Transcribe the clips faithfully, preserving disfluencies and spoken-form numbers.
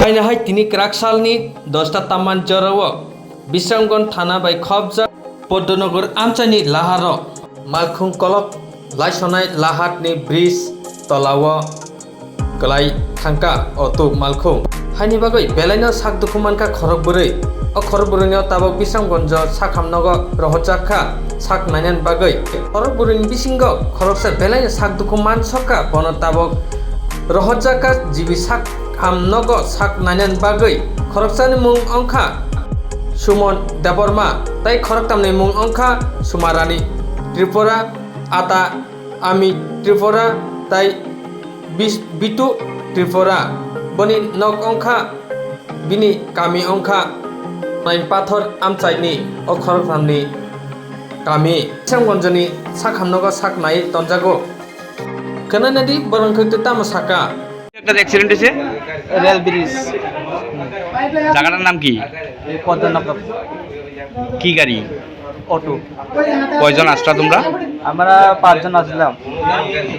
Haino hai tini kwrak salni dosta tamman jorao Bisramganj thana bai khopjak Poddonagar amchaini laharo malkhung kolok laisonai lahatni bridge tolao kwlai thangkha o tuk malkhung. Haini bagwi belaino sak dukhu mankha khorok bwrwi. O khorok bwrwino tabok Bisramganjo sakham nogo rohorjak kha sak nainani bagwi. Khorok bwrwini bisingo khoroksa belaino sak dukhu mansokha, bono tabok rohorjak kha G B sakham nogo sak nainani bagwi. Khoroksani mung wngkha Suman Debbarma tei khoroktamni mung wngkha Sumarani Tripura, Ata Ami Tripura tei Bis-, Bitu Tripura. Boni nok wngkha, bini kami wngkha Nai Pathor amchaini o khoroknamni kami. Bisramganjoni sakham nogo sak nai tonjago. Khwnanadi borok wngkha tamo saka. একটা অ্যাক্সিডেন্ট হয়েছে। Rail bridge. জায়গাটার নাম কি? পদ্মনগর। কি গাড়ি? অটো। কয়জন আসলা তোমরা? আমরা পাঁচজন আসলাম।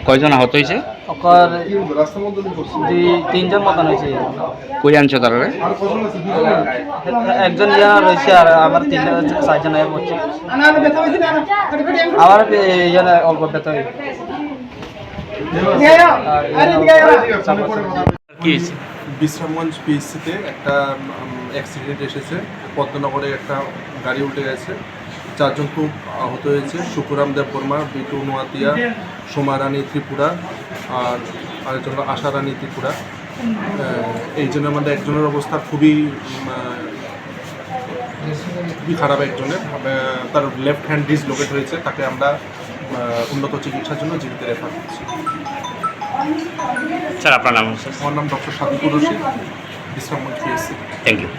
কয়জন আহত হয়েছে? ওকর দুই তিনজন মতন হয়েছে। কই আনছো তারা? একজন ইয়া রয়েছে আর আমার তিনজন, চারজন আয়া পড়ছে। আমার ইয়ে অল্প ব্যথা হয়েছে। কি হয়েছে? বিশ্রামগঞ্জ পিএইচসিতে একটা অ্যাক্সিডেন্ট এসেছে। পদ্মনগরে একটা গাড়ি উল্টে গেছে। চারজন খুব আহত হয়েছে। সুখরাম দেববর্মা, বিটু নোয়াতিয়া, সোমা রানী ত্রিপুরা, আর আরেকজন হলো আশা রানী ত্রিপুরা। আহ, এই জন্য আমাদের একজনের অবস্থা খুবই উম, আহ, খুবই খারাপ একজনের। আহ, তার লেফট হ্যান্ড ডিসলোকেট হয়েছে। তাকে আমরা আহ, উন্নত চিকিৎসার জন্য জিবিতে রেফার করছি। স্যার, আপনার নাম? স্যার, আমার নাম doctor Sadikur Rashid, Bishramganj P H C. Thank you.